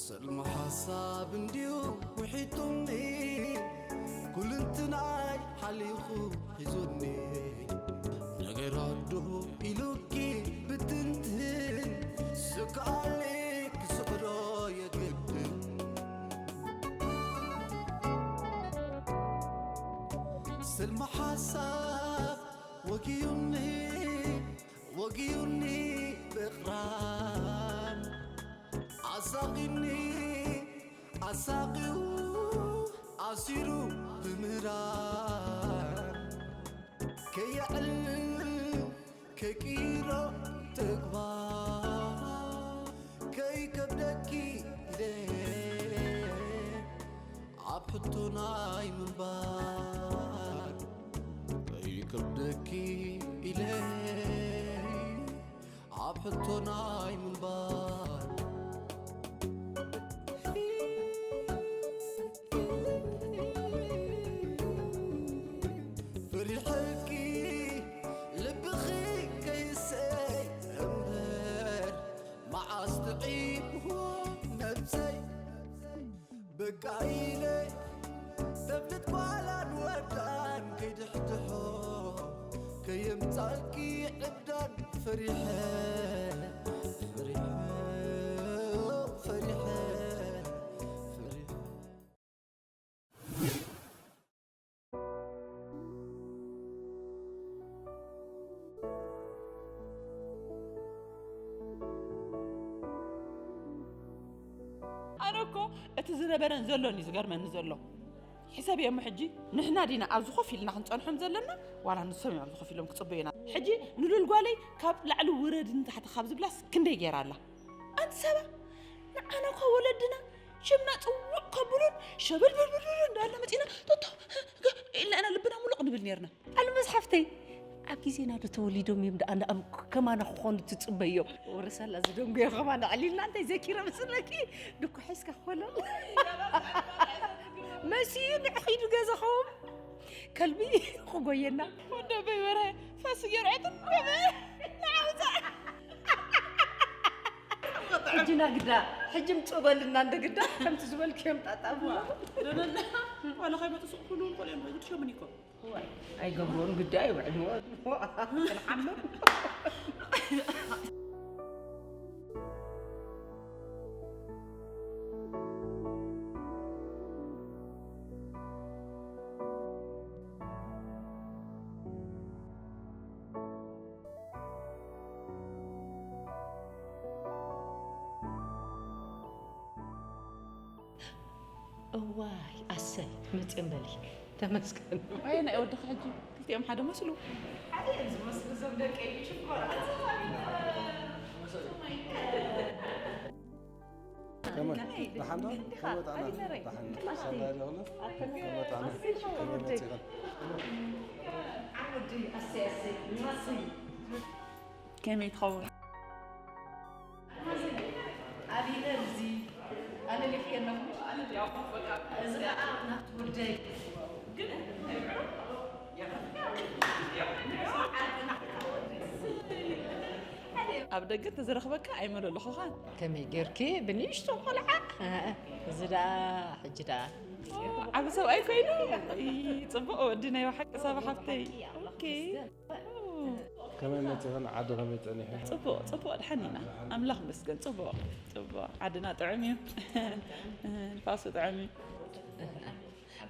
ሰልሚ ሓሳብ እንድዩ ውሒጡኒ፣ ኩልንትናይ ሓሊኹ ሒዙኒ። ነገር ኣዱ ኢሉኪ ብትንትን፣ ስግኣለይ ክስዕሮ የግድን። ሰልሚ ሓሳብ ወጊዩኒ፣ ወጊዩኒ ብቕራም፣ ኣሳቒኒ ኣሳቒዩ፣ ኣሲሩ ብምህራም፣ ከየዕልል ከይቅይሮ ተግባር፣ ከይከብደኪ ኢለ ኣብ ሕቶ ናይ ምንባር፣ ከይከብደኪ ኢለ ኣብ ሕቶ ናይ ምንባር። ፈሪሐኪ ልብኺ ከይሰይ እምበር፣ መዓስ ጥዒምዎ ነብሰይ። በቃ ኢለ ተፍልጥ ጓላን ወዳን ከይድሕድሖ፣ ከየምጻልኪ ዕብዳን ፈሪሐ፣ ፈሪሐ፣ ፈሪሐ፣ ፈሪሐ። ኣነ እኮ እቲ ዝነበረን ዘሎን እዩ ዝገርመኒ ዘሎ። ሕሰብዮ እሞ ሕጂ ንሕና ዲና ኣብዚ ኮፍ ኢልና ክንጸንሖም ዘለና፣ ዋላ ንሶም እዮም ኣብዚ ኮፍ ኢሎም ክጽበዩና? ሕጂ ንሉል ጓለይ ካብ ላዕሊ ውረድ ንታሕቲ ካብ ዝብላስ ክንደይ ገይራ ኣላ? ኣንቲ ሰባ ንዓና እኳ ወለድና ሽምና ጽውዕ ከብሉን ሸበልበልበልበል እንዳበልና መጺና ቶቶ ኢልና ኢና ልብና ሙሉቕ ንብል ነርና። ኣልመስ ሓፍተይ፣ ኣብ ግዜና ዶ ተወሊዶም እዮም ደኣ ንኣም ከማና ክኾኑ ትጽበዮም? ወረሳላ ዝደንጎዮ ከማና ኣዕሊልና እንታይ ዘኪረ መስለኪ? ድኮ ሒዝካ ክኾኖም። መሲዩ ንዕኺዱ ገዛኹም። ከልቢ ክጎየና። ወደ በይ በረ ፋስ ገርዐትን በበ ንዓውዛ። ሕጂ ናግዳ፣ ሕጂ ምጽእ በልና እንደ ግዳ፣ ከምቲ ዝበልክዮም ጣጣ ብሎ። ደነና፣ ዋላ ከይመጡ ሱቕ ኩሉ ንቆልኦም ዝግድሾምን ይኮ። ዋይ፣ ኣይገብሮን ግዳ ይውዕል ሞ-፣ ሞ-፣ ክንዓምር። እዋይ ኣሰይ መፅኦም በሊ ተመስገን። ኣየ ናይ ወድኺ ሕጂ ክልቲኦም ሓደ መስሉ። ሓደ እዮም ዝመስሉ እዞም ደቀይ ሽኮር። ከመይ? ደሓን ዶ? ከመይ ወጣና? ደሓን። ሰናይ ዶ? ከመይ ወጣና? ከመይ መፂእኽን? ከመይ ትኸውን? ኣቢነ እዚ ኣነ ልክየ ኣለኹ። እዚ ከዓ ናቱ ወደይ። ኣብ ደገ ተዝረኽበካ ኣይመለለኹኻን። ከመይ ጌርኪ ብንእሽቶ ቆልዓ? እዚ ደኣ ሕጂ ደኣ ዓቢ ሰብኣይ ኮይኑ። ይ፣ ጽቡቕ ወዲ ናይ ብሓቂ ሳባ ሓብተይ። ኦኬ። ከመይ መጺኽን? ዓዲ ከመይ ጸኒሑ? ጽቡቕ፣ ጽቡቕ፣ ድሓን ኢና። ኣምላኽ ይመስገን። ጽቡቕ፣ ጽቡቕ። ዓድና ጥዑም እዩ። ንፋሱ ጥዑም እዩ።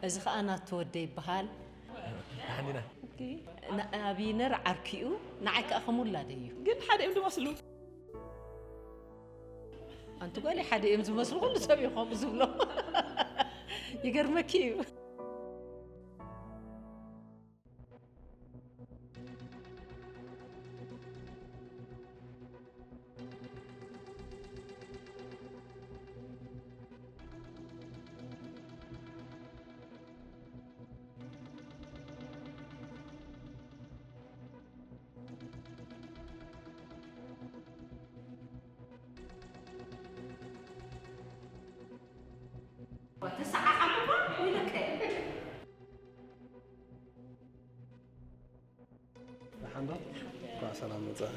እዚ ኸኣ ናቱ ወደ ይበሃል። ደሓን ዲና? ኦኬ። ና-፣ ኣብ ይነር ዓርኪኡ፣ ንዓይ ከኣ ከም ውላደይ እዩ። ግን ሓደ እዮም ዝመስሉ። ኣንቲ ጓለይ ሓደ እዮም ዝመስሉ፣ ኩሉ ሰብ እዩ ከምኡ ዝብሎ። ይገርመኪ እዩ። ተሰዓዓምኳ ኢለካ እየ። ደሓን ዶ? እንኳዕ ሰላም መጻኺ።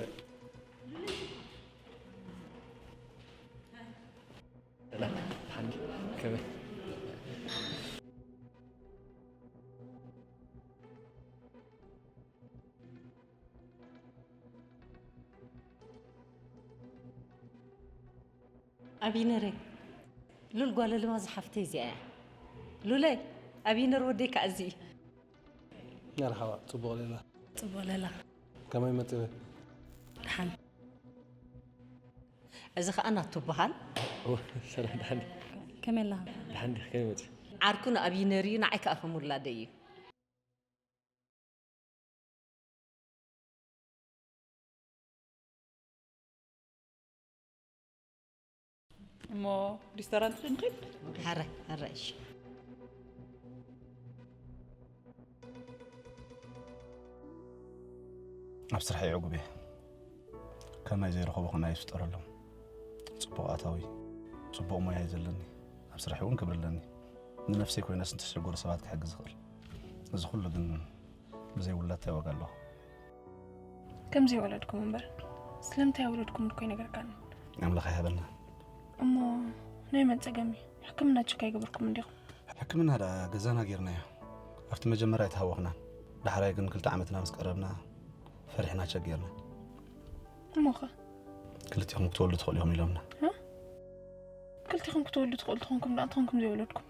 ሰላም። ኣቢነረይ፣ ሉል ጓለ ልማ ዝሓፍተይ እዚኣ እያ። ሉለይ፣ ኣቢነር ወደይ ከዓ እዚ እዩ። መርሓባ፣ ጽቡቕ ሌላ። ጽቡቕ ሌላ። ከመይ መጺኺ? ደሓን። እዚ ኸኣ ናቱ በሃል። ኦ፣ ሰላም፣ ደሓን ዲ? ከመይ ኣለኻ? ደሓን ዲ? ከመይ መጺ? ዓርኩ ንኣቢነር እዩ፣ ንዓይ ከኣ ከም ውላደይ እዩ። እሞ ሪስቶራንት ዶ ንኺድ? ሕረ፣ ሕረ፣ እሺ። ኣብ ስራሕ ይዕጉብ እየ። ከማይ ዘይረኸቡ ከማይ ይፍጠረሎም። ጽቡቕ ኣታዊ፣ ጽቡቕ ሞያ እዩ ዘለኒ። ኣብ ስራሕ እውን ክብሪ ኣለኒ። ንነፍሰይ ኮይነስ ንተሸገሩ ሰባት ክሕግዝ ዝኽእል። እዚ ኩሉ ግን ብዘይ ውላድ እንታይ ዋጋ ኣለዎ? ከምዚ የወለድኩም እምበር ስለምንታይ የወለድኩም እኮ ይነገርካኒ። ኣምላኽ ኣይሃበና። እሞ ናይ መን ጸገም እዩ? ሕክምና ቸክ ኣይገበርኩም እንዲኹም? ሕክምና ደኣ ገዛና ጌርናዮ። ኣብቲ መጀመርያ ኣይተሃወኽናን። ዳሕራይ ግን ክልተ ዓመትና ምስ ቀረብና ፈሪሕና ቸክ ጌርና። እሞኸ? ክልቲኹም ክትወልዱ ትኽእሉ ኢኹም ኢሎምና። እ? ክልቲኹም ክትወልዱ ትኽእሉ ተኾንኩም ደኣ እንተኾንኩም ዘይወለድኩም።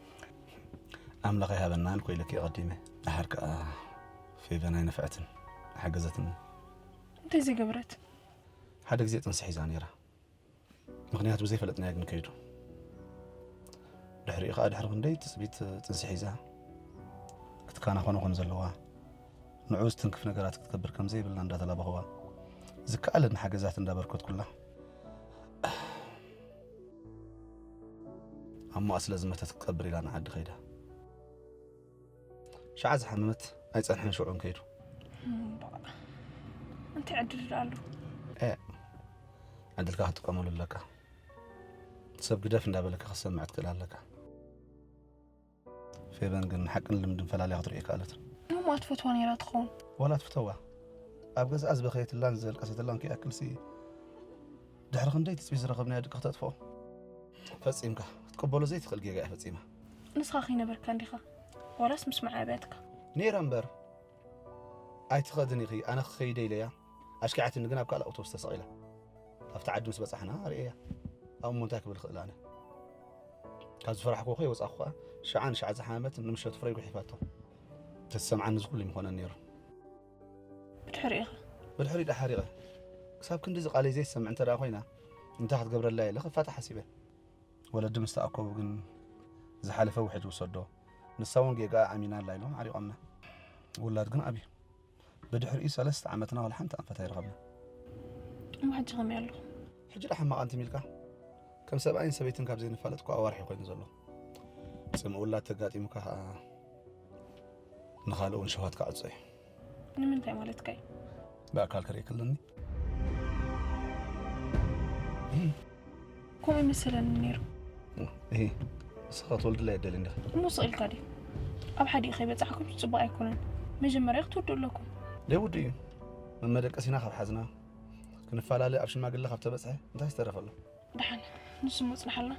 ኣምላኽ ኣይሃበናን ኮ ኢለኪ እየ ቀዲመ። ደሓር ከኣ ፌቨን ኣይነፍዐትን፣ ኣይሓገዘትንን። እንታይ ዘይገበረት? ሓደ ግዜ ጥንሲ ሒዛ ነይራ። ምኽንያቱ ብዘይፈለጥናዮ ግን ከይዱ። ድሕሪኡ ከኣ ድሕሪ ክንደይ ትጽቢት ጥንሲ ሒዛ ክትከናኸኖ ከም ዘለዋ፣ ንዕኡ ዝትንክፍ ነገራት ክትገብር ከም ዘይብልና እንዳተላበኽዋ፣ ዝከኣለኒ ሓገዛት እንዳበርከትኩላ፣ ኣሞኣ ስለ ዝመተት ክትቀብር ኢላ ንዓዲ ከይዳ። ሸዓ ዝሓመመት ኣይጸንሐን ሽዑ ከይዱ። እምባእ። እንታይ ዕድል ደኣ ኣሎ? ኤ፣ ዕድልካ ክትጥቀመሉ ኣለካ። ሰብ ግደፍ እንዳበለካ ክትሰምዕ ትክእል ኣለካ። ፌቨን ግን ሓቅን ልምድን ፈላልያ ክትርእዮ ኣይከኣለትን። እሞ ትፈትዋ ነይራ ትኸውን? ዋላ ትፍተዋ። ኣብ ገዛኣ ዝበኸየትላን ዘልቀሰትላን ከይኣክልሲ፣ ድሕሪ ክንደይ ትጽቢት ዝረኸብናያ ድቂ ክተጥፍኦ? ፈጺምካ ክትቅበሎ ዘይትኽእል ጌጋ እያ ፈጺማ። ንስኻ ከይነበርካ እንዲኻ? ዋላስ ምስ መዓብያትካ? ነይረ እምበር። ኣይትኸድን ኢኺ፣ ኣነ ክኸይደ ኢለያ። ኣሽኪዓትኒ ግን ኣብ ካልእ ኣውቶቡስ ተሰቒላ። ኣብቲ ዓዲ ምስ በጻሕና ርእየያ። ኣብ እሞ እንታይ ክብል ክእል ኣነ? ካብ ዝፈራሕክዎ ከይወጻእኩ ከኣ፣ ሸዓ ንሸዓ ዝሓመመት ንምሸቱ ፍረይ ጉሒፋቶ። ተትሰምዓኒ እዚ ኩሉ ይምኾነን ነይሩ። ብድሕሪኡ ኸ? ብድሕሪኡ ደሓሪቐ። ክሳብ ክንድዚ ቃለይ ዘይትሰምዕ እንተ ደኣ ኮይና፣ እንታይ ክትገብረላ ኢለ ክፋታ ሓሲበ። ወለዲ ምስ ተኣከቡ ግን ዝሓለፈ ውሕጅ ውሰዶ። ንሳ እውን ጌጋኣ ኣሚና ኣላ ኢሎም ዓሪቖምና። ውላድ ግን ኣብዩ። ብድሕሪኡ ሰለስተ ዓመትና ዋላ ሓንቲ ኣንፈት ኣይረኸብና። እሞ ሕጂ ከመይ ኣለኹም? ሕጂ ደኣ ሕማቕ ኣንትም ኢልካ። ከም ሰብኣይን ሰበይትን ካብ ዘይንፋለጥ እኮ ኣዋርሕ ኮይኑ ዘሎ። ጽምኢ ውላድ ተጋጢሙካ ኸኣ ንኻልእ እውን ሸውሃትካ ዕጾ እዩ። ንምንታይ ማለትካ እዩ? ብኣካል ክርኢ ክለኒ? እሂ። ከምኡ ይመሰለኒ ነይሩ። እሂ። ንስኻ ክትወልድላ የደልን ዲኻ? እሞ ስቕ ኢልካ ድዩ? ኣብ ሓዲኡ ከይበጻሕኩም ጽቡቕ ኣይኮነን። መጀመርያ ክትውድኡ ኣለኩም። ደይ ውድእ እዩ። መመደቀሲና ካብ ሓዝና፣ ክንፈላለ ኣብ ሽማግለ ካብ ተበጽሐ እንታይ ዝተረፈ ኣሎ? ደሓን፣ ንሱ እሞ ጽንሓልና።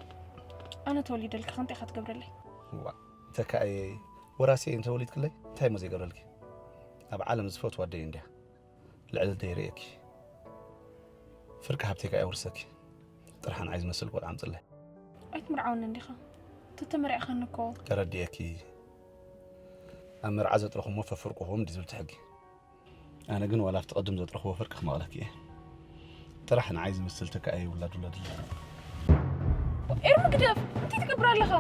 ኣነ ተወሊደልካ ክንታይ ኢኻ ትገብረለይ? ዋ፣ ተካእየ፣ ወራሲ እንተ ወሊድክለይ እንታይ እሞ ዘይገብረልኪ? ኣብ ዓለም ዝፈትዋ ኣደይ እንድያ። ልዕሊ ኣደይ ርእየኪ። ፍርቂ ሃብተይ ከኣ የውርሰኪ። ጥርሓን ዓይ ዝመስል ቆልዓ ኣምጽለይ። ኣይትምርዓወኒ እንዲኻ? ተተመርዕኻኒ እኮ። ተረዲኤኪ። ኣብ መርዓ ዘጥረኹሞ ፈፍርቁኹም እንዲ ዝብል እቲ ሕጊ። ኣነ ግን ዋላ ኣብቲ ቅድም ዘጥረኽዎ ፍርቂ ክመቕለኪ እየ። ጥራሕ ንዓይ ዝምስል ተካኣይ ውላድ ውለድለይ። ኤርሚ ግደፍ! እንታይ ትገብር ኣለኻ?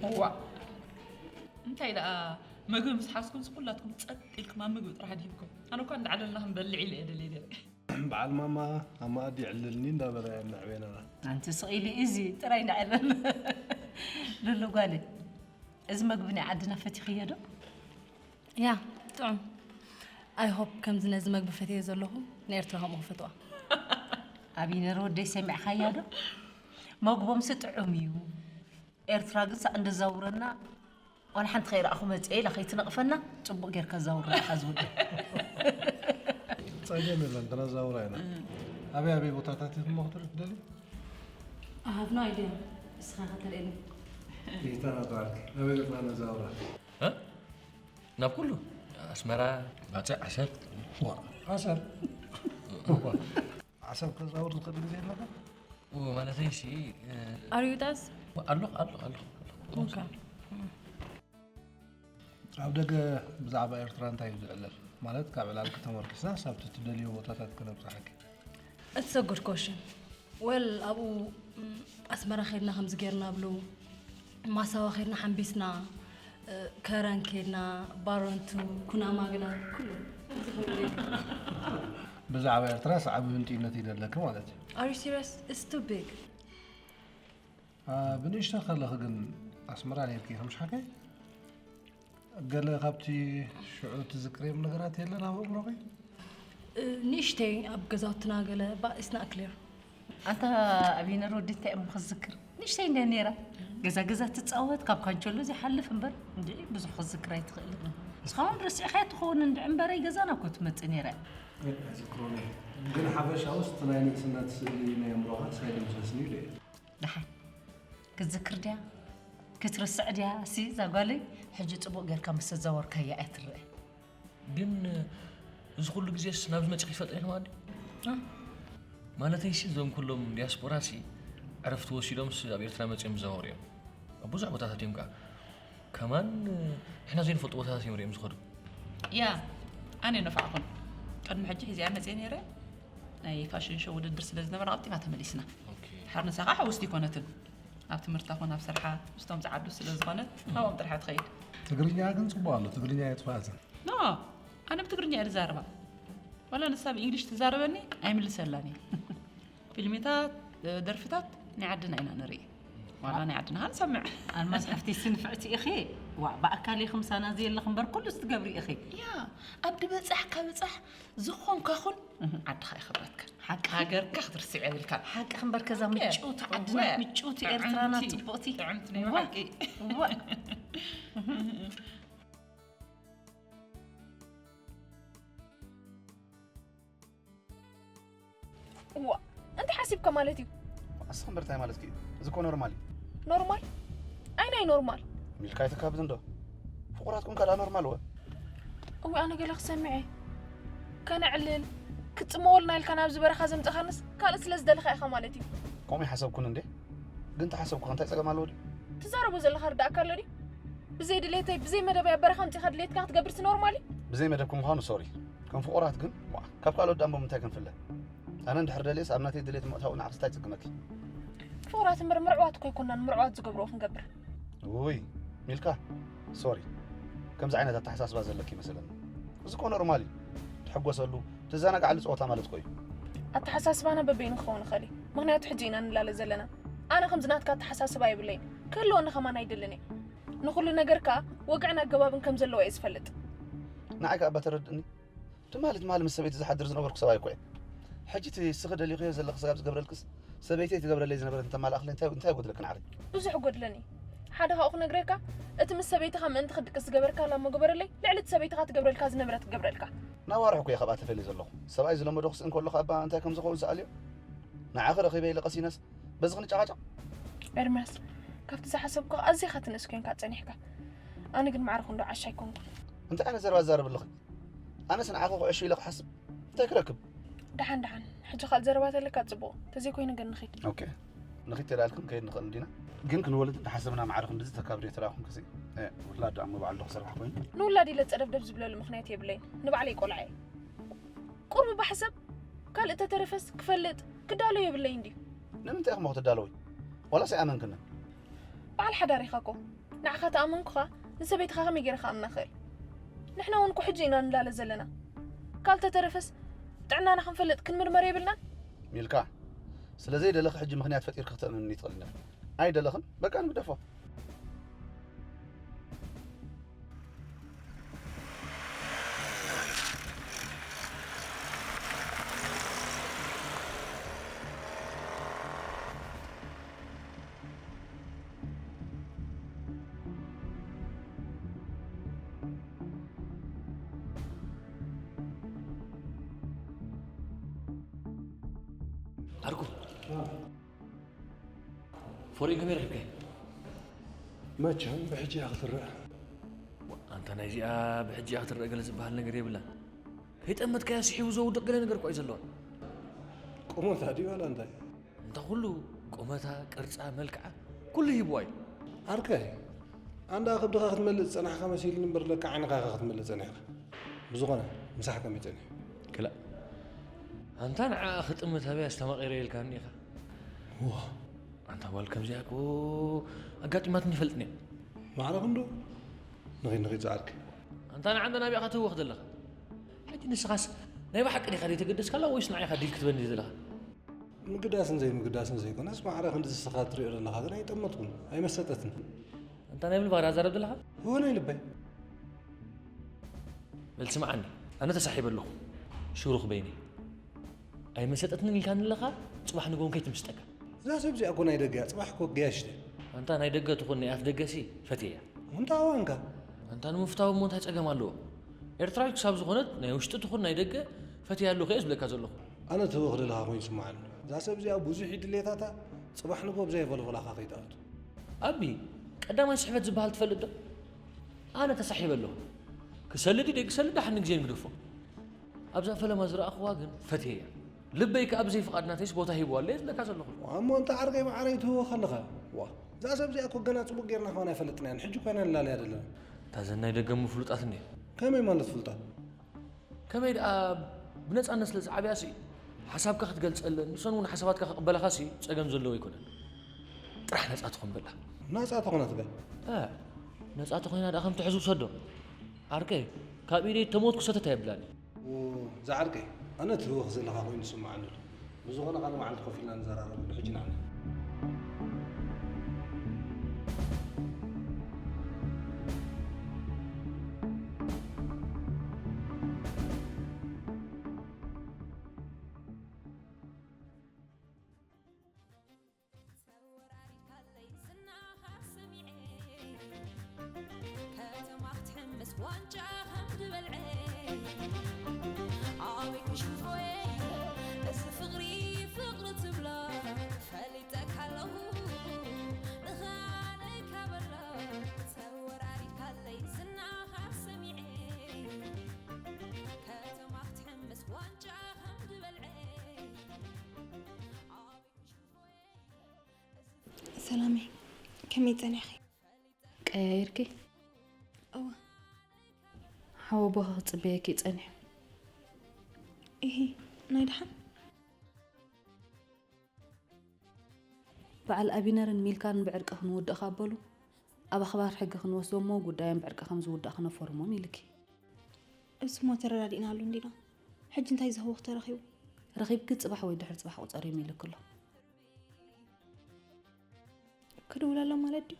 እዋእ፣ እንታይ ደኣ መግቢ ምስ ሓዝኩምስ ኩላትኩም ጸጥ ኢልኩም ኣብ ምግቢ ጥራሕ ድሂብኩም። ኣነ እኳ እንዳዕለልና ክንበልዕ ኢለ እየ ደልየ ነይረ። በዓል ማማ ኣብ መኣዲ ይዕልልኒ እንዳበላ እየን ዘዕበየናና። ኣንቲ ስቕ ኢሊ እዚ ጥራይ እንዳዕለል። ሉሉ ጓለይ፣ እዚ መግቢ ናይ ዓድና ፈቲኽዮ ዶ? ያ፣ ጥዑም። I hope ከምዚ ነዚ መግቢ ፈትየ ዘለኹ ንኤርትራ ከምኡ ክፈትዋ። ኣቢነር ወደይ ሰሚዕኻያ ዶ? መግቦምሲ ጥዑም እዩ። ኤርትራ ግን ሳዕ እንደዛውረና ዋላ ሓንቲ ከይረኣኹ መፅአ ኢላ ከይትነቕፈና ፅቡቕ ጌርካ ዛውራ ኢኻ ዝውደ። ጸገም የለን፣ ክነዛውራ ኢና። ኣበይ ኣበይ ቦታታት ኢኹም ክትርኢ ትደልዩ? I have no idea። ንስኻ ከተርእየኒ። ይተባባርክ። ኣበይ ገጽና ነዛውራ? እ? ናብ ኩሉ ኣስመራ፣ ባጽዕ፣ ዓሰብ። ዋ፣ ዓሰብ። ዓሰብ ከዛውር ዝኽእል ግዜ ኣለካ? ኡ፣ ማለተይ ሲ Are you with us? ኣለኹ ኣለኹ ኣለኹ። Okay። ኣብ ደገ ብዛዕባ ኤርትራ እንታይ እዩ ዝዕለል? ማለት ካብ ዕላልኪ ተመርኪስና ሳብቲ ትደልዮ ቦታታት ክነብጽሓኪ። It's a good question። Well፣ ኣብኡ ም፣ ኣስመራ ኸድና ከምዚ ጌርና ብሉ፣ ማሳዋ ኸድና ሓምቢስና፣ እ፣ ከረን ኬድና፣ ባረንቱ፣ ኩናማ ግና ኩሉ። ብዛዕባ ኤርትራ ሰዓቢ ህንጥይነት ይደለኪ ማለት እዩ። Are you serious? It's too big። አ፣ ብንእሽቶ ከለኺ ግን ኣስመራ ነርኪ ኢኺ ምሽ ሓቀይ? ገለ ካብቲ ሽዑ ትዝክርዮም ነገራት የለን ኣብ ኣእምሮኺ? እ፣ ንእሽተይ ኣብ ገዛውትና ገለ but it's not clear። ኣንታ ኣቢነር ወዲ እንታይ እሞ ክዝክር ንእሽተይ እንደ ነራ ገዛ ገዛ ትፃወት ካብ ካንቸሎ ዘይሓልፍ እምበር እንድዒ ብዙሕ ክዝክር ኣይትኽእልን። ንስኻ እውን ርሲዕኻዮ ትኸውን እንድዒ እምበረይ ገዛና እኮ ትመፅእ ነይራ። ኣይዝክሮን እየ። ግን ሓፈሻውስ እቲ ናይ ንእስነት ስእሊ ናይ ኣእምሮኻ ሳይለ ምስለስኒ ኢለ እየ። ደሓን ክትዝክር ድያ ክትርስዕ ድያ ሲ እዛ ጓለይ? ሕጂ ፅቡቕ ጌርካ ምስ ተዛወርካያ እያ ትረአ። ግን እዚ ኩሉ ግዜስ ናብዚ መፂ ክትፈልጥ ኢልማ ድዩ? ማለተይሲ እዞም ኩሎም ዲያስፖራሲ ዕረፍቲ ወሲዶምስ ኣብ ኤርትራ መፂኦም ዝዛወሩ እዮም። ኣብ ብዙሕ ቦታታት እዮም ከዓ ከማን ንሕና ዘይንፈልጡ ቦታታት እዮም ሪኦም ዝኸዱ። ያ ኣነ ነፋዕኹን ቅድሚ ሕጂ ሒዚኣ መፅየ ነይረ። ናይ ፋሽን ሾው ውድድር ስለ ዝነበረ ቀልጢፋ ተመሊስና። ሓርነሳ ከዓ ሓወስቲ ይኮነትን ኣብ ትምህርታ ኮን ኣብ ስርሓ ምስቶም ፀዓዱ ስለ ዝኾነት ናብኦም ጥርሓ ትኸይድ። ትግርኛ ግን ፅቡቅ ኣሎ። ትግርኛ የጥፋእትን። ኖ ኣነ ብትግርኛ እየ ዝዛረባ። ዋላ ንሳ ብእንግሊሽ ትዛረበኒ ኣይምልሰላን እየ። ፊልሚታት ደርፍታት ናይ ዓድና ኢና ንርኢ። ዋላ ናይ ዓድና ንሰምዕ። ኣልማዝ ሓፍቲ ስንፍዕቲ ኢኺ። ዋ ብኣካል ኢኺ ምሳና ዘየለኽ እምበር ኩሉ ትገብሪ ኢኺ። ያ ኣብ ድበፃሕ ካብፃሕ ዝኾንካ ኹን ዓድኻ ይኽብረትካ። ሓቂ ሃገርካ ክትርስዕ የብልካ። ሓቂ እምበር ከዛ ምጭውቲ ዓድና ምጭውቲ ኤርትራና ፅቡቕቲ ጥዕምቲ ናይ ሓቂ። እዋ እንታይ ሓሲብካ ማለት እዩ? ኣስኽ እምበር እንታይ ማለትኪ እዩ? እዚ እኮ ኖርማል እዩ። ኖርማል? ኣይ ናይ ኖርማል? ሚልካ ኣይተካብድ እንዶ። ፍቑራት ኮንካ ደኣ ኖርማል ወ። እዊ ኣነ ገለ ክሰምዐ ከነዕልል ክትጽመወልና ኢልካ ናብዚ በረኻ ዘምጻኻንስ ካልእ ስለ ዝደለኻ ኢኻ ማለት እዩ። ከምኡ ይሓሰብኩን እንዴ? ግን ተሓሰብኩ እንታይ ጸገም ኣለዎ ድዩ? ትዛረቦ ዘለኻ ርዳእካ ኣሎ ድዩ? ብዘይ ድሌተይ ብዘይ መደበይ ኣብ በረኻ ኣምጺኻ ድሌትካ ክትገብርሲ ኖርማል እዩ? ብዘይ መደብኪ ምዃኑ ሶሪ። ከም ፍቑራት ግን ዋእ ካብ ካልኦት ደኣ እምበር ብምንታይ ክንፍለ? ኣነ እንድሕር ደልየስ ኣብ ናተይ ድሌት ምእታው ንዓኽስ እንታይ ይጽግመኪ? ፍቑራት እምበር ምርዕዋት እኮ ኣይኮናን ምርዕዋት ዝገብርኦ ክንገብር። ውይ ሚልካ ሶሪ ከምዚ ዓይነት ኣተሓሳስባ ዘለኪ ይመስለኒ። እዚ እኮ ኖርማል እዩ። ትሕጎሰሉ ትዘናግዓሉ ጸወታ ማለት እኮ እዩ። ኣተሓሳስባና በበይኑ ክኸውን ይኽእል እዩ። ምኽንያቱ ሕጂ ኢና ንላለ ዘለና። ኣነ ከምዚ ናትካ ኣተሓሳስባ የብለይን። ክህልወኒ ከማን ኣይደልን እየ። ንኹሉ ነገር ከኣ ወግዕን ኣገባብን ከም ዘለዎ እየ ዝፈልጥ። ንዓይ ከኣ እባ ተረድእኒ። ትማሊ ትማሊ ምስ ሰበይቲ ዝሓድር ዝነበርኩ ሰብኣይ እኮ እየ። ሕጂ እቲ እስኺ ደሊኽዮ ዘለኺ ስጋብ ዝገብረልክስ ሰበይተይ ትገብረለይ ዝነበረት እንተማልኣኽለይ እንታይ እንታይ ይጎድለኪ ንዓረይ? ብዙሕ ይጎድለኒ። ሓደ ካብኡ ክነግረካ፣ እቲ ምስ ሰበይትኻ ምእንቲ ክትድቅስ ዝገበርካላ እሞ ግበረለይ፣ ልዕሊ እቲ ሰበይትኻ ትገብረልካ ዝነበረት ክገብረልካ። ናብ ኣዋርሕ እኮ እየ ካብኣ ተፈልየ ዘለኹ። ሰብኣይ ዝለመዶ ክስእን ከሎ ከኣ እባ እንታይ ከም ዝኸውን ስኣልዮ። ንዓኺ ረኺበ ኢለ ቀሲነስ በዚ ክንጨቓጨቕ? ኤርምያስ፣ ካብቲ ዝሓሰብኩኻ ኣዚኻ ትንእስ ኮይንካ ጸኒሕካ። ኣነ ግን ማዕረ ክንዶ ዓሻ ኣይኮንኩን። እንታይ ዓይነት ዘረባ ትዛረቢ ኣለኺ? ኣነስ ንዓኺ ክዕሹ ኢለ ክሓስብ እንታይ ክረክብ? ደሓን ደሓን፣ ሕጂ ካልእ ዘረባ ተለካ ጽቡቕ፣ ተዘይኮይኑ ግን ንኺድ። ኦኬ፣ ንኺድ ተላልክን ከይድ ንኽእል እንዲና። ግን ክንወልድ እንተሓሰብና ማዕረ ክንድዚ ተካብድ እየ ተላኹም ክሲ ውላድ ደኣ እሞ በዓል ዶ ክሰርሕ ኮይኑ? ንውላድ ኢለ ጸደፍደፍ ዝብለሉ ምኽንያት የብለይን፣ ንባዕለይ ቆልዓ እየ። ቁሩብ እባ ሕሰብ፣ ካልእ ተተረፈስ ክፈልጥ ክዳሎ የብለይን ድዩ? ንምንታይ ኢኹም ክትዳለዊ? ዋላስ ኣይኣመንክንን? በዓል ሓዳር ኢኻ እኮ። ንዓኻ ተኣመንኩኻ ንሰበይትኻ ከመይ ገይረ ክኣምና እኽእል? ንሕና እውን እኮ ሕጂ ኢና ንላለ ዘለና። ካልተተረፈስ ጥዕናና ክንፈልጥ ክንምርመር የብልናን? ሚልካ፣ ስለ ዘይደለኺ ሕጂ ምኽንያት ፈጢርኪ ክተእምንኒ ትኽእሊ ዲኺ? ኣይደለኽን፣ በቃ ንግደፎ። ዓርኩ፣ ፎርኢን ከመይ ረኺብካዮ? መቸም ብሕጂ እያ ክትረአ። ኣንታ ናይዚኣ ብሕጂ እያ ክትረአ ገለ ዝበሃል ነገር የብላን። ከይጠመትካያ ስሒቡ ዘውድቕ ገለ ነገር እኳ እዩ ዘለዋ። ቁመታ ድዩ ዋላ እንታይ? እንታ ኩሉ ቁመታ፣ ቅርጻ፣ መልክዓ ኩሉ ሂብዋ እዩ። ዓርከይ፣ ኣንዳ ከብድኻ ክትመልእ ዝጸናሕካ መሲሉኒ እምበር ለካ ዓይንኻ ኢኻ ክትመልእ ጸኒሕካ። ብዝኾነ ምሳሕ ከመይ ጸኒሑ? ክላእ ኣንታ ንዓኣ ክጥምት ኣበይ ኣስተማቒረ ኢልካኒ ኢኻ። ዋ ኣንታ ጓል ከምዚኣ እኮ ኣጋጢማትኒ ይፈልጥን እያ። ማዕረ ክንዶ ንኺድ ንኺድ ዝዓርከይ። ኣንታ ንዓንተ ናበይ ኢኻ ትህወኽ ዘለኻ? ሕጂ ንስኻስ ናይ ብሓቂ ዲኻ ዘይተገደስካላ ወይስ ንዓይ ኢኻ ዲል ክትበኒ ዘለኻ? ምግዳስን ዘይምግዳስን ዘይኮነስ ማዕረ ክንዲ ንስኻ ትሪኦ ዘለኻ ግን ኣይጠመትኩን ኣይመሰጠትን። ኣንታ ናይ ብል ባህሪ ኣዛረብ ዘለኻ? እወ ናይ ልበይ። በል ስምዓኒ፣ ኣነ ተሳሒበ ኣለኹ። ሽሩኽ በይነይ። ኣይመሰጠትንን ኢልካኒ ኣለኻ፣ ጽባሕ ንግሆ ከይትምስጠካ። እዛ ሰብ እዚኣ እኮ ናይ ደገ እያ፣ ጽባሕ እኮ ገያሽ ድያ። ኣንታ ናይ ደገ ትኹን ናይ ኣፍ ደገሲ ፈትየያ። እንታይ ዋንካ? ኣንታ ንምፍታው እሞ እንታይ ጸገም ኣለዎ? ኤርትራዊት ክሳብ ዝኾነት ናይ ውሽጢ ትኹን ናይ ደገ ፈትያ ኣለኹ እየ ዝብለካ ዘለኹ። ኣነ ትህወኽ ዘለኻ ኮይኑ ይስምዓኒ። እዛ ሰብ እዚኣ ብዙሕ እዩ ድሌታታ፣ ጽባሕ ንግሆ ብዘይ ፈልፈላኻ ከይትኣቱ። ኣቢ፣ ቀዳማይ ስሕበት ዝበሃል ትፈልጥ ዶ? ኣነ ተሳሒበ ኣለኹ። ክሰልድ ደይ ክሰልድ ደሓን ንግዜ ንግደፎ። ኣብዛ ፈለማ ዝረኣኽዋ ግን ፈትየያ። ልበይ ከኣ ብዘይ ፍቓድ ናተይስ ቦታ ሂብዋ ኣሎ እየ ዝብለካ ዘለኹ። እሞ እንተ ዓርከይ ማዕረ ይትህወኽ ኣለኻ። ዋ፣ እዛ ሰብ እዚኣ እኮ ገና ጽቡቕ ጌርና ከማን ኣይፈለጥናያን። ሕጂ ኮይና ንላለያ ዘለና። እታ ዘናይ ደገ እሞ ፍሉጣት እንድያ። ከመይ ማለት ፍሉጣት? ከመይ ደኣ ብነጻነት ስለ ዝዓብያሲ፣ ሓሳብካ ክትገልጸለን ንሰን እውን ሓሳባትካ ክቕበላኻሲ ጸገም ዘለዎ ኣይኮነን። ጥራሕ ነጻ ትኹን በላ። ናጻ ተኾነት በል። እ፣ ነጻ ተኾይና ደኣ ከም ትሕዝ ውሰዶ። ዓርከይ፣ ካብ ኢደይ ተሞትኩ ሰተት ኣየብላን እዩ። ዝዓርከይ፣ ኣነ ትህወኽ ዘለኻ ኮይኑ ይስምዓኒ ኣሎ። ብዝኾነ ካልእ መዓልቲ ኮፍ ኢልና ንዘራረበሉ፣ ሕጂ ንዓና። ሰላመይ፣ ከመይ ጸኒሕኺ? ቀያይርኪ? እወ። ሓወቦኺ ክጽበየኪ ጸኒሑ። ኢሂ፣ ናይ ደሓን? በዓል ኣቢነርን ሚልካን ብዕርቂ ክንውድእ ካብ በሉ፣ ኣብ ኣኽባር ሕጊ ክንወስዶም እሞ ጉዳዮም ብዕርቂ ከም ዝውዳእ ክነፈርሞም ኢልኪ። እሱማ ተረዳዲእናሉ እንዲና። ሕጂ እንታይ ዝህወኽ ተረኺቡ? ረኺብኪ ጽባሕ ወይ ድሕሪ ጽባሕ ቁጸርዮም ኢልኪ ኣሎ። ክድውለሎም ማለት ድዩ?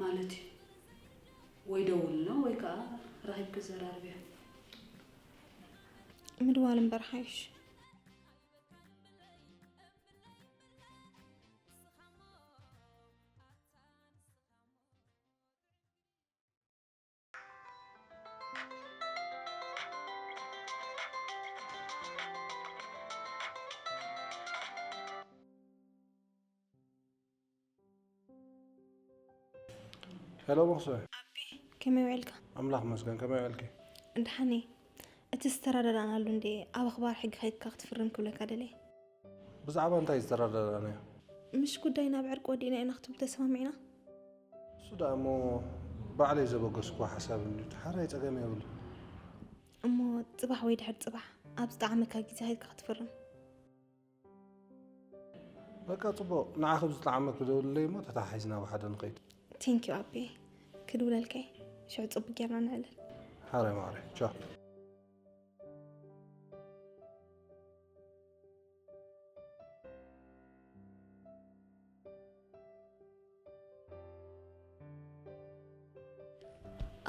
ማለት እዩ። ወይ ደውልሎም ወይ ከዓ ረኺብኪ ዘራርብዮ። ምድዋል እምበር ሓይሽ። ሄሎ መክሱዕ። ኣቢ፣ ከመይ ውዕልካ? ኣምላኽ ይመስገን፣ ከመይ ውዕልኪ? ደሓን እየ። እቲ ዝተረዳዳእናሉ እንዴ ኣብ ኣኽባር ሕጊ ከይድካ ክትፍርም ክብለካ ደልየ። ብዛዕባ እንታይ ዝተረዳዳእናዮ? ምሽ ጉዳይ ናብ ዕርቂ ወዲእና ኢና ክትብል ተሰማሚዕና። እሱ ደኣ እሞ ባዕለይ ዘበገስኩዎ ሓሳብ እንድዩ፣ ሓራይ ጸገም የብሉ። እሞ ጽባሕ ወይ ድሕሪ ጽባሕ ኣብ ዝጠዓመካ ግዜ ከይድካ ክትፍርም። በቃ ጽቡቕ፣ ንዓኺ ብዝጠዓመኪ ደውልለይ እሞ ተተሓሒዝና ብሓደ ንኸይድ። Thank you ኣቢ፣ ክድውለልካ እየ። ሽዑ ጽቡቕ ጌርና ነዕልል። ሓራይ ማዕረ፣ ቻው።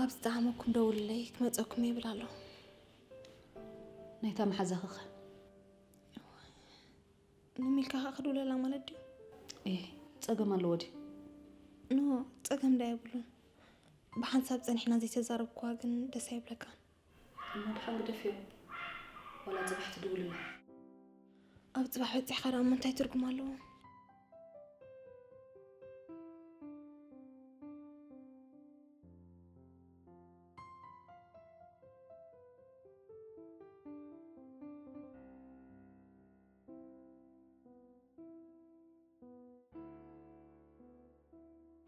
ኣብ ዝጠዓመኩም ደውልለይ ክመጸኩም ይብል ኣሎ። ናይታ መሓዛኺ ኸ? ንሚልካ ኸኣ ክድውለላ ማለት ድዩ? ኤህ፣ ጸገም ኣለዎ ድዩ? ኖ፣ ጸገም ዳ የብሉን። ብሓንሳብ ጸኒሕና ዘይተዛረብክዋ ግን ደስ ኣይብለካን። እሞ ድሓን ግደፍዮ፣ ዋላ ጽባሕ ትድውልላ። ኣብ ጽባሕ በጺሕካ ደኣ እሞ እንታይ ትርጉም ኣለዎ?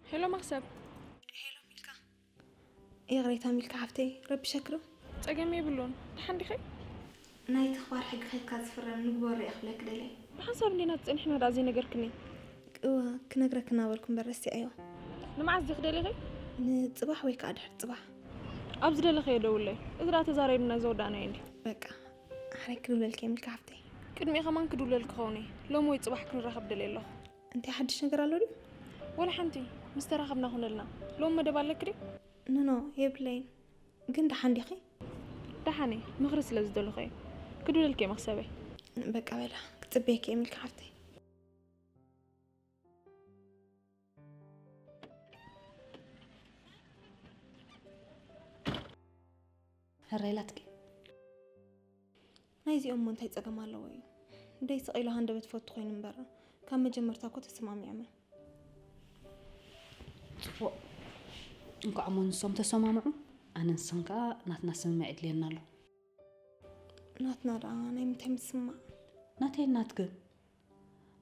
ሄሎ መኽሰብ። ሄሎ ሚልካ። ይቕሬታ ሚልካ ሓፍተይ፣ ረቢሸኪ ዶ? ጸገም የብሉን። ደሓን ዲኺ? ናይ ተኽባር ሕጊ ከይድካ ዝፍረም ንግበሮ እየ ክብለኪ ደልየ። ብሓንሳብ እንዲና ተጸኒሕና ደኣ ዘይነገርክኒ? እወ፣ ክነግረኪ እናበልኩ እምበር ረሲዐዮ። ንመዓስ ዲኺ ደሊኺ? ንጽባሕ ወይ ከኣ ድሕሪ ጽባሕ። ኣብ ዝደለኽዮ ደውለይ። እዚ ደኣ ተዛሪብና ዘወዳእናዮ እንድዩ። በቃ፣ ሕራይ ክድውለልኪ እየ ሚልካ ሓፍተይ። ቅድሚኡ ከማን ክድውለልኪ ክኸውን እየ። ሎሚ ወይ ጽባሕ ክንራኸብ ደልየ ኣለኹ። እንታይ ሓድሽ ነገር ኣሎ ድዩ? ዋላ ሓንቲ። ምስ ተራኸብና ኩነልና። ሎሚ መደብ ኣለኪ ድዩ? ኖኖ፣ የብለይን። ግን ደሓን ዲኺ? ደሓን እየ። ምኽሪ ስለ ዝደለኹ እየ። ክድውለልኪ እየ መኽሰበይ። በቃ በላ፣ ክጽበየኪ እየ ሚልካ ሓፍተይ። ሕራይ ኢላትኪ። ናይዚኦም እሞ እንታይ ጸገም ኣለዎ እዩ? ደይ ስቕ ኢሉ ሃንደበት ፈቱ ኮይኑ እምበር፣ ካብ መጀመርታ እኮ ተሰማሚዖም እዮም። ጽቡቕ። እንኳዕ እሞ ንሶም ተሰማምዑ፣ ኣነ ንስኽን ከኣ ናትና ስምምዕ የድልየና ኣሎ። ናትና ደኣ ናይ ምንታይ ምስምማዕ? ናተይን ናትክን።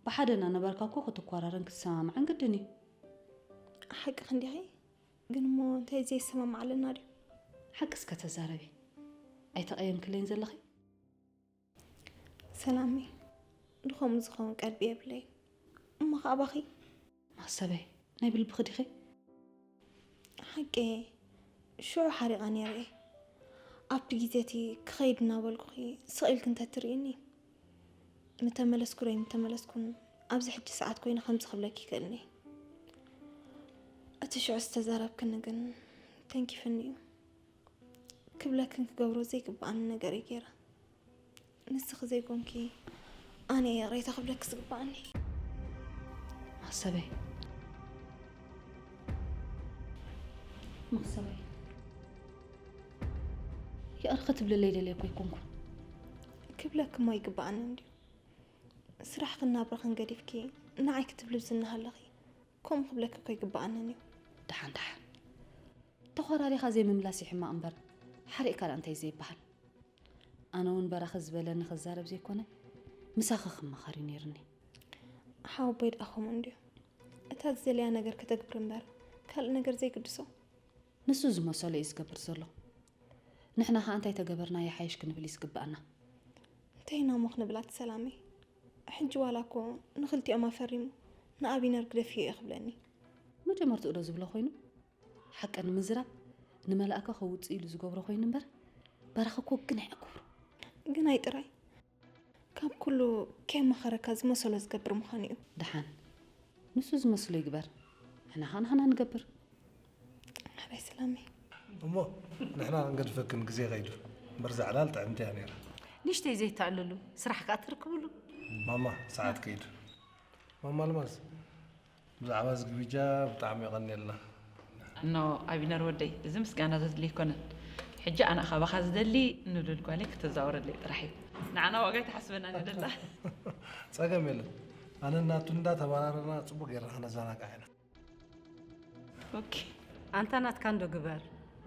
ብሓደ እናነበርካ እኮ ክትኳራረን ክትሰማምዕን ግድን እዩ። ሓቅኺ እንዲኺ፣ ግን እሞ እንታይ ዘይሰማማዕ ኣለና ድዩ? ሓቂ እስከ ተዛረቢ። ኣይተቐየምክለይን ዘለኺ? ሰላመይ፣ ንኸምኡ ዝኸውን ቀልቢ የብለይን። እሞ ኸኣ ባኺ? መኽሰበይ፣ ናይ ብልብኺ ዲኺ? ሓቂ፣ ሽዑ ሓሪቐ ነይረ እየ። ኣብቲ ግዜ እቲ ክኸይድ እናበልኩኺ ስቕ ኢልኪ እንተትርእይኒ፣ ምተመለስኩ ዶ ኣይምተመለስኩን ኣብዚ ሕጂ ሰዓት ኮይነ ከምዚ ክብለኪ ይክእልኒ። እቲ ሽዑ ዝተዛረብክኒ ግን ተንኪፍኒ እዩ። ክብለክን ክገብሮ ዘይግብኣኒ ነገር እየ ገይረ። ንስኺ ዘይኮንኪ ኣነ እየ ይቕሬታ ክብለኪ ዝግብኣኒ። መኽሰበይ፣ መኽሰበይ፣ ይቕረ ክትብልለይ ደልየ እኮ ኣይኮንኩን። ክብለኪ እሞ ኣይግብኣንን ድዩ? ስራሕኽን ናብራኽን ገዲፍኪ ንዓይ ክትብሊ ዝናሃለኺ ከምኡ ክብለኪ እኮ ኣይግብኣንን እዩ። ደሓን ደሓን ተኾራሪኻ ዘይምምላስ እዩ ሕማቕ እምበር ሓሪቕካ ደኣ እንታይ ዘይበሃል። ኣነ እውን በራኺ ዝበለኒ ክዛረብ ዘይኮነ ምሳኺ ክመኸር እዩ ነይርኒ። ሓወቦይ ደኣ ከምኡ እንድዩ። እታ ዝደለያ ነገር ከተግብር እምበር ካልእ ነገር ዘይግድሶ። ንሱ ዝመሰሎ እዩ ዝገብር ዘሎ። ንሕና ኸኣ እንታይ ተገበርና ይሓይሽ ክንብል እዩ ዝግብኣና። እንታይ ኢና እሞ ክንብል ኣቲ ሰላመይ? ሕጂ ዋላ እኮ ንኽልቲኦም ኣፈሪሙ ንኣቢነር ግደፍዮ እዩ ክብለኒ። መጀመርትኡ ዶ ዝብሎ ኮይኑ? ሓቂ ንምዝራብ ንመላእከ ከውጽእ ኢሉ ዝገብሮ ኮይኑ እምበር በራኺ እኮ ግንዕ ክብሩ። ግናይ ጥራይ ካብ ኩሉ ከየማኸረካ ዝመሰሎ ዝገብር ምዃኑ እዩ። ደሓን ንሱ ዝመስሎ ይግበር፣ ንሕና ኸኣ ንሕና ንገብር። ሕራይ ሰላመይ። እሞ ንሕና ክንገድፈክን ግዜ ከይዱ እምበር እዛ ዕላል ጥዕምቲ እያ ነይራ። ንእሽተይ ዘይተዕልሉ ስራሕ ከኣ ትርክብሉ። ማማ ሰዓት ከይዱ። ማማ ኣልማዝ ብዛዕባ እዚ ግብጃ ብጣዕሚ የቐንየልና። እኖ ኣቢነር ወደይ፣ እዚ ምስጋና ዘድልዮ ኣይኮነን። ሕጂ ኣነ ካባኻ ዝደሊ ንሉል ጓለይ ክተዛወረለይ ጥራሕ እዩ። ንዓና ዋጋ ኣይትሓስበናን እያ ደላ። ጸገም የለን። ኣነን ናቱን እንዳ ተባራረና ጽቡቅ ጌርና ክነዘናጋዕ ኢና። ኦኬ። ኣንታ ናትካ እንዶ ግበር።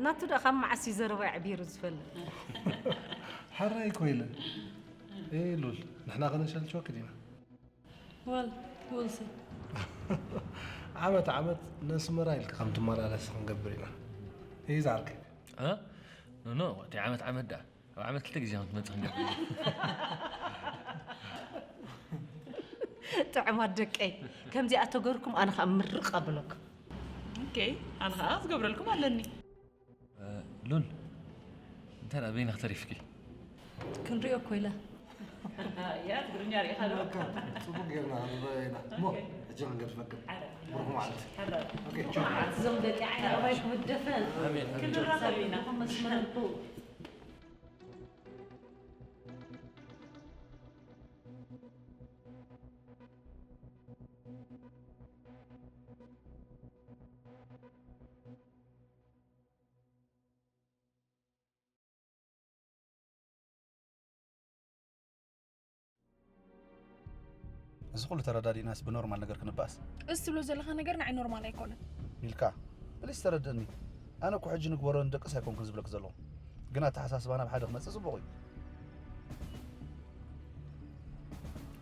ናቱ ደኣ ካብ መዓስ እዩ ዘረባ ኣዕቢሩ ዝፈልጥ? ሕራይ እኮ ኢለ። ኤ ሉል፣ ንሕና ከነሸልችወኪ ዲና? Well, we'll see. ዓመት ዓመት ነስመራ ኢልካ ከም ትመላለሲ ክንገብር ኢና። እይ ዝዓርከይ። እ? ኖ ኖ፣ እቲ ዓመት ዓመት ደኣ። ኣብ ዓመት ክልተ ግዜ ከም ትመጽእ ክንገብር ኢና። ጥዑማት ደቀይ፣ ከምዚኣ ተገርኩም ኣነ ከዓ ምርቕ ኣብለኩም። ኦኬ፣ ኣነ ከዓ ዝገብረልኩም ኣለኒ። ሉል እንታይ ደኣ በይንኺ ተሪፍኪ? ክንሪኦ እኮ ኢለ። ያ ትግርኛ ሪኢኻ ዶ? ጽቡቅ ጌርና ክንሪኦ ኢና። እሞ ሕጂ ክንገድፈክን። ብሩኽ መዓልቲ። ኦኬ፣ ቻው። እዞም ደቂ ዓይኒ ኣባይ ክምደፈን። ኣሜን። ክንራኸብ ኢና። መስመረልኩ። እዚ ኩሉ ተረዳዲእናስ ብኖርማል ነገር ክንባኣስ? እዚ ትብሎ ዘለኻ ነገር ንዓይ ኖርማል ኣይኮነን። ሚልካ፣ ፕሊስ ተረድእኒ። ኣነ እኮ ሕጂ ንግበሮ ንደቅስ ኣይኮንኩን ዝብለክ ዘለኹ፣ ግን ኣተሓሳስባና ብሓደ ክመፅእ ፅቡቕ እዩ።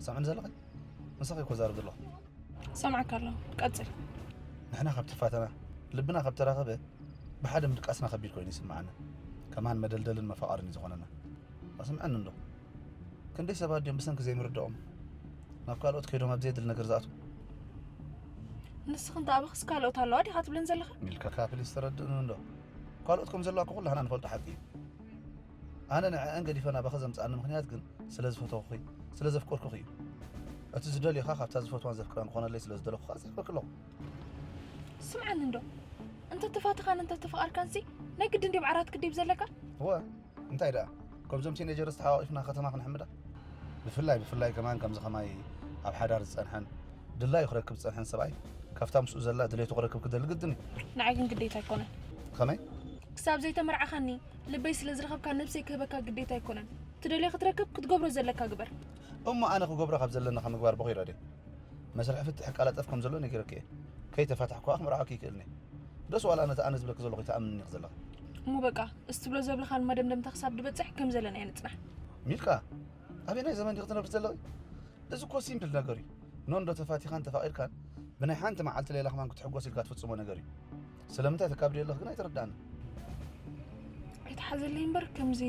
ሰምዕን ዘለኺ? ምሳኺ እኮ ዛረብ ዘለኹ። ሰምዓካ ኣለኹ፣ ቀፅል። ንሕና ካብ ተፋተና፣ ልብና ካብ ተራኸበ፣ ብሓደ ምድቃስና ከቢድ ኮይኑ ይስምዓና። ከማን መደልደልን መፋቐርን እዩ ዝኾነና። ኣስምዐኒ እንዶ፣ ክንደይ ሰባት ድዮም ብሰንኪ ዘይምርድኦም ናብ ካልኦት ከይዶም ኣብ ዘየድሊ ነገር ዝኣትዉ? ንስኽ እንተ ኣበኽስ ካልኦት ኣለዋ ዲኻ ትብለን ዘለኻ? ሚልካ፣ ፕሊስ ተረድእኒ እንዶ። ካልኦት ከም ዘለዋ እኮ ኩላህና ንፈልጦ ሓቂ እዩ። ኣነ ንዕአን ገዲፈ ናባኸ ዘምፅኣኒ ምኽንያት ግን ስለ ዝፈተውኹ፣ ስለ ዘፍቀርኩኺ እዩ። እቲ ዝደልዮኻ ካብታ ዝፈትዋን ዘፍቅራን ክኾነለይ ስለ ዝደለኹ ከዓ ዝሕበክ ኣለኹ። ስምዓኒ እንዶ፣ እንተ ተፋተኻን እንተ ተፈቓርካንሲ ናይ ግድን ድዩ ዓራት ክዲብ ዘለካ? እወ፣ እንታይ ደኣ፣ ከምዞም ቲኔጀርስ ተሓቋቒፍና ከተማ ክንሕምዳ? ብፍላይ ብፍላይ ከማን ከምዚ ከማይ ኣብ ሓዳር ዝጸንሐን ድላዩ ክረክብ ዝጸንሐን ሰብኣይ ካብታ ምስኡ ዘላ ድሌቱ ክረክብ ክደሊ ግድን እዩ። ንዓይ ግን ግዴታ ኣይኮነን። ከመይ? ክሳብ ዘይተመርዓኻኒ ልበይ ስለ ዝረኸብካ ነብሰይ ክህበካ ግዴታ ኣይኮነን። ትደልዮ ክትረክብ ክትገብሮ ዘለካ ግበር። እሞ ኣነ ክገብሮ ካብ ዘለኒ ካብ ምግባር በኺረ ድየ? መስርሒ ፍትሕ ይቀላጠፍ ከም ዘሎ ነጊረኪ እየ። ከይተፋታሕኩ ከዓ ክምርዓወኪ ይክእልኒ። ደስ ዋላ ነቲ ኣነ ዝብለኪ ዘለኹ ይትኣምንኒ ኢኺ ዘለኺ። እሞ በቃ እዚ ትብሎ ዘብልኻን መደምደምታ ክሳብ ድበፅሕ ከም ዘለና እየ ንፅናሕ። ሚልካ፣ ኣበየናይ ዘመን ዲኺ ትነብሪ ዘለኺ? እዚ እኮ ሲምፕል ነገር እዩ። ኖንዶ ተፋቲኻን ተፋቒርካን ብናይ ሓንቲ መዓልቲ ሌላ ከማን ክትሕጎስ ኢልካ ትፍፅሞ ነገር እዩ። ስለምንታይ ተካብድዮ ኣለኺ ግን ኣይተረድኣንን። ኣይትሓዘለይ እምበር ከምዚ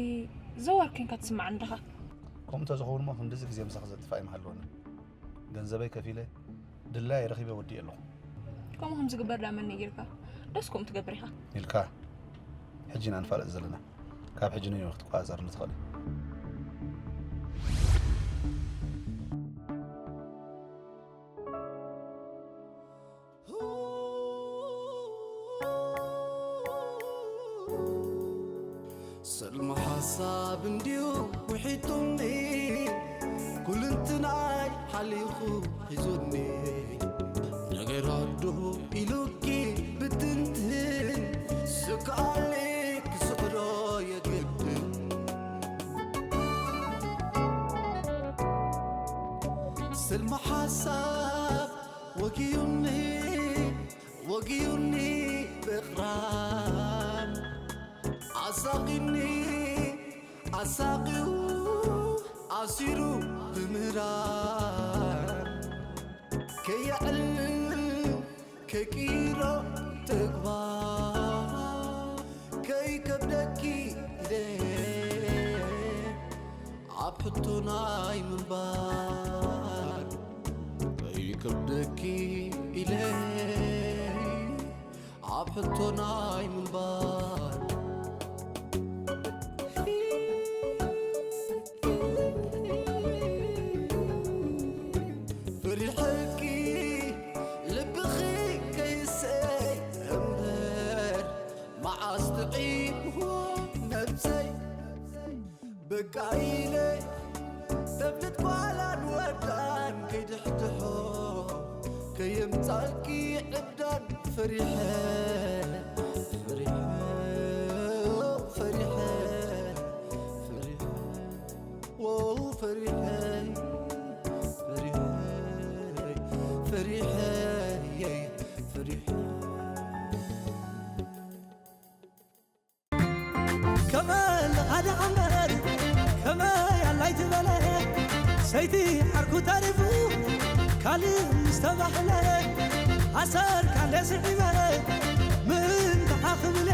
ዘዋር ኮንካ ትስምዓኒ ኣለኻ። ከምኡ እንተዝኸውን እሞ ክንድዚ ግዜ ምሳኺ ዘጥፍእ ኣይምሃለወንን። ገንዘበይ ከፊለ ድላየ ረኺበ ወዲኤ ኣለኹ። ከምኡ ከም ዝግበር ደኣ መን ነጊርካ? ደስ ከምኡ ትገብር ኢኻ። ኢልካ ሕጂ ኢና ንፋለጥ ዘለና። ካብ ሕጂ ንዮ ክትቆጻጸርኒ ትኽእል። ሰልሚ ሓሳብ እንድዩ ውሒጡኒ፣ ኩልንትናይ ሓሊኹ ሒዙኒ። ነገራት ዶ ኢሉኪ ብትንትን፣ ስክኣሊ ክስዕሮ የግድን። ሰልሚ ሓሳብ ወጊዩኒ፣ ወጊዩኒ ብቕራን፣ ኣሳቒኒ ኣሳቒዩ ኣሲሩ ብምህራን፣ ከየዕልል ከይቅይሮ ተግባር፣ ከይከብደኪ ኢለ ኣብ ሕቶ ናይ ምንባር፣ ከይከብደኪ ኢለ ኣብ ሕቶ ናይ ምንባር። ፈሪሐኪ ልብኺ ከይሰይ እምበር፣ መዓስ ጥዒምዎ ነብሰይ። በቃ ኢለ ተብልት ጓላን ወዳን ከይድሕድሖ፣ ከየምጻልኪ ዕብዳን ፈሪሐ፣ ፈሪሐ፣ ፈሪሐ፣ ፈሪሐ፣ ዎ ፈሪሐ፣ ፈሪሐ፣ ፈሪሐ፣ ፈሪሐ። ከመ ለኻዲ ዓመር ከመ ያላይ ትበለ ሰይቲ ዓርኩ ተሪፉ ካልእ ምስ ተባህለ ኣሰር ካለ ስዒበ ምን ተሓኽምለ